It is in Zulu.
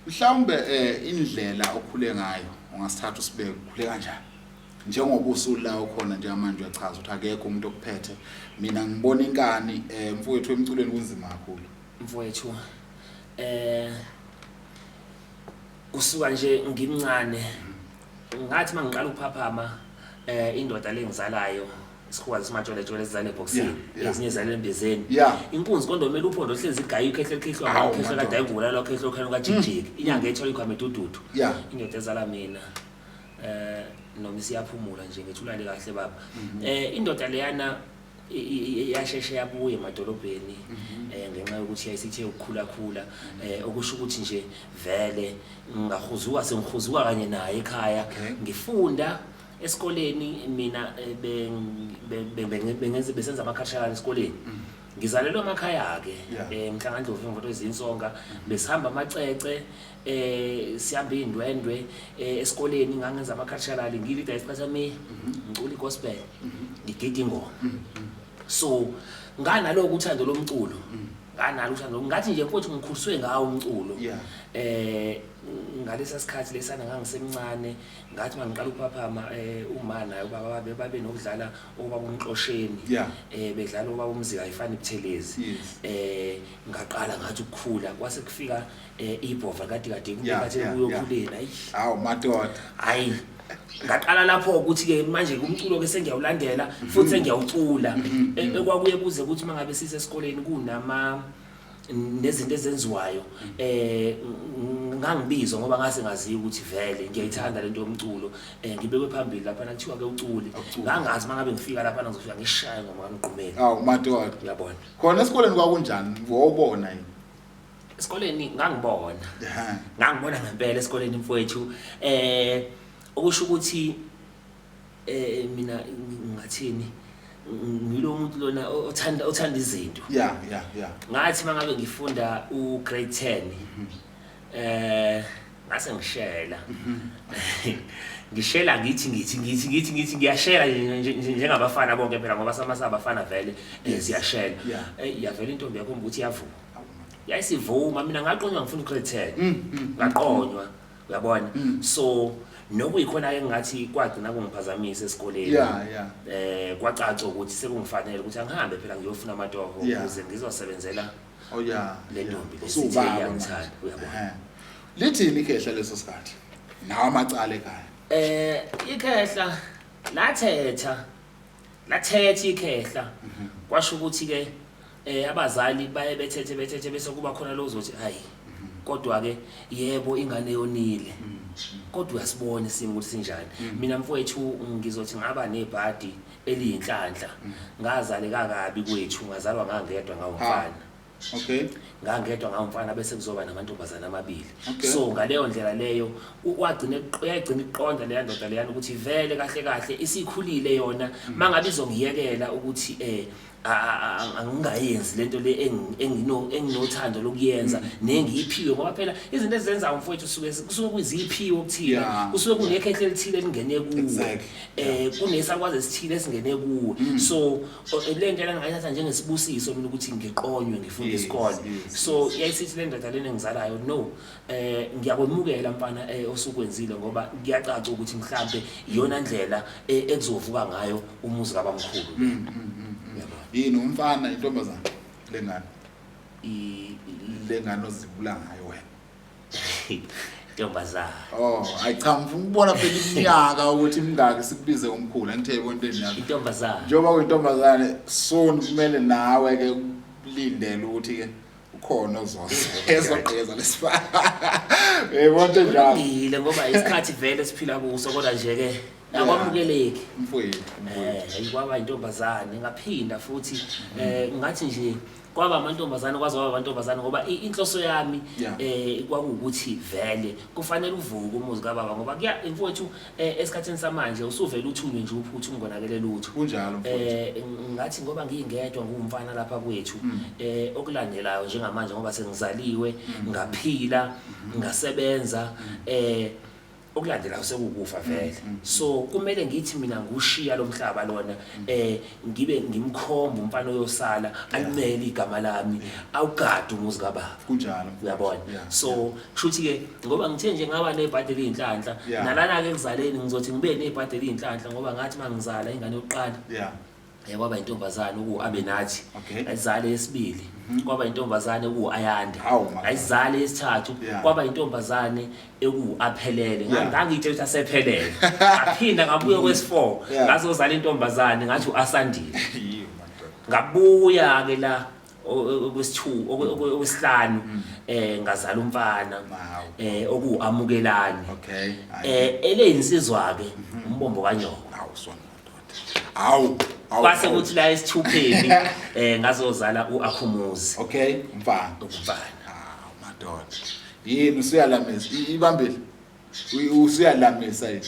Mhlawumbe indlela okhule ngayo ungasithatha usibeke ukhule kanjani? Njengoba usula ukhona njengamanje uyachaza ukuthi akekho umuntu okuphethe. Mina ngibona inkani mfowethu emculweni kunzima kakhulu. Mfowethu kusuka nje ngimncane ngathi mangiqala ukuphaphama indoda lengizalayo isikhuwa simatsholetshole sizale ebhokisini, ezinye zale embizeni, inkunzi kondomela uphondo hlezi igaya ikhehle likhehlwa ngakhehle kade ayivula lo khehle okhala kajijiki inyanga ethola ikhwama edududu indoda ezala mina noma isiyaphumula nje ngithi ulale kahle baba. Indoda leyana yasheshe yabuya emadolobheni ngenxa yokuthi yayisithe ukukhula khula, okusho ukuthi nje vele ngahuzuka sengihuzuka kanye naye ekhaya. Ngifunda esikoleni mina, bengenza besenza ama-cultural esikoleni. Ngizalelwe emakhaya-ke, eMhlangandlovu, emvoto ezinsonga. Besihamba amacece, sihamba iy'ndwendwe esikoleni. Ngangenza ama-cultural, ngilida isicathamiya, ngicula i-gospel, ngigida ingoma. So nganaloko uthando lomculo, nganalo uthando. Ngathi nje mfowethu ngikhuliswe ngawo umculo. Ngalesa sikhathi lesana ngangisemncane, ngathi mangiqala ukuphaphama, uma naye ubaba babe nokudlala obaba umxosheni, bedlala obaba uMzika ayifani Buthelezi. Ngaqala ngathi ukukhula kwase kufika ibhova kade kade kubekathe kuyokhuleni, ayi. Hawu madoda. Hayi, ngaqala lapho ukuthi ke manje umculo ke sengiyawulandela futhi sengiyawucula. Ekwakuye kuze ukuthi mangabe sisesikoleni kunama nezinto ezenziwayo, ngangibizwa ngoba ngase ngaziyo ukuthi vele ngiyayithanda lento yomculo. Ngibekwe phambili lapha kuthiwa ke uculi. Awuculi. Ngangazi mangabe ngifika lapha ngizofika ngishaye ngoma kaMgqumeni. Hawu madoda. Uyabona. Khona esikoleni kwakunjani? Wawubona yini? Esikoleni ngangibona. Ngangibona ngempela esikoleni mfowethu. Okusho ukuthi mina ngathini, ngilo muntu lona othanda izinto. Ngathi mangabe ngifunda u grade 10, ngase ngishela. Ngishela ngithi ngiyashela njengabafana bonke phela, ngoba sama sabafana vele, siyashela. Yavela intombi yakho ukuthi iyavuma. Yayisivuma, mina ngaqonywa ngifuna u grade 10. Ngaqonywa, uyabona. So nokuyikhona ke ngathi kwagcina kungiphazamisa esikoleni. Kwacaca ukuthi sekungifanele ukuthi angihambe phela ngiyofuna amatoho ukuze ngizosebenzela le ntombi le Usubaba sithe iyangithanda, uyabona. Lithini ikhehla leso sikhathi? Nawo amacala ekhaya. Ikhehla lathetha, lathetha ikhehla. Kwasho ukuthi ke abazali baye bethethe bethethe, bese kuba khona lo uzothi hayi, kodwa ke yebo ingane yonile, kodwa uyasibona isimo ukuthi sinjani. Mina mfowethu ngizothi ngaba nebhadi eliyinhlanhla, ngazaleka kabi kwethu, ngazalwa ngangedwa ngawumfana. Ngangedwa ngawumfana, bese kuzoba namantombazana amabili. So ngaleyo ndlela leyo wagcina yayigcina iqonda leya ndoda leyana ukuthi vele kahle kahle isikhulile yona, mangabe izongiyekela ukuthi angingayenzi lento le enginothando lokuyenza nengiyiphiwe, ngoba phela izinto ezenzayo mfowethu kusuke kuyiziphiwo okuthile, kusuke kunekhehle elithile elingene kuwe, kunesakwazi esithile esingene kuwe. So le nto lena ngayithatha njengesibusiso mina ukuthi ngiqonywe ngifunde isikole. So yayisithi le ndoda lena engizalayo, no, ngiyakwemukela mfana osukwenzile, ngoba kuyacaca ukuthi mhlambe iyona ndlela ekuzovuka ngayo umuzi kabamkhulu. Uyabona. Yini, umfana, intombazana lengane? Lengane ozibula ngayo wena. Ntombazana. Oh, ayi cha, ngifuna ukubona phela iminyaka ukuthi imingaki sikubize ngomkhulu, angithe yebo into enjalo. Intombazana. Njengoba kuyintombazane, soon kumele nawe ke ulindele ukuthi ke ukhona ozoza ezogqeza lesifana. Yebo into enjalo. Kulungile, ngoba isikhathi vele siphila kuso, kodwa nje ke akwamukeleki. Mfowethu, mfowethu. Kwaba intombazane, ngaphinda futhi ngathi nje kwaba amantombazane, kwaze kwaba amantombazane, ngoba inhloso yami kwakuwukuthi vele kufanele uvuke umuzi kababa, ngoba kuya mfowethu, esikhathini samanje usuvele uthunywe nje uphuthu ungonakele lutho. Kunjalo mfowethu. Ngathi ngoba ngiyingedwa ngumfana lapha kwethu, okulandelayo njengamanje ngoba sengizaliwe, ngaphila, ngasebenza, Okulandelayo sekukufa vele. So kumele ngithi mina ngushiya lo mhlaba lona, ngibe ngimkhomba umfana oyosala alimele igama lami, awugade umuzi kababa. Kunjalo. Uyabona? So kushuthi ke ngoba ngithe nje ngaba nebhadi eliyinhlanhla, nalana ke ekuzaleni ngizothi ngibe nebhadi eliyinhlanhla, ngoba ngathi mangizala ingane yokuqala, kwaba intombazane uku Abenathi. Ayizale yesibili, kwaba intombazane uku Ayanda. Hawu, my Ayizale yesithathu, kwaba intombazane eku Aphelele. Ngangitshela ukuthi asephelele. Ngaphinda ngabuya kwesi4, ngazozala intombazane, ngathi uAsandile. Yiyo, madoda. Ngabuya ke la okwesi2, okwesihlanu, ngazala umfana, okuamukelani. Eleyinsizwa ke, umbombo kanyoko. Hawu, sona madoda. Hawu, hawu, Kwase hawu. kuthi la esithupheni ngazozala uAkhumuzi. Okay, umfana. Umfana. Hawu madoda. Yini usuyalamisa? Ibambile. Usuyalamisa yini?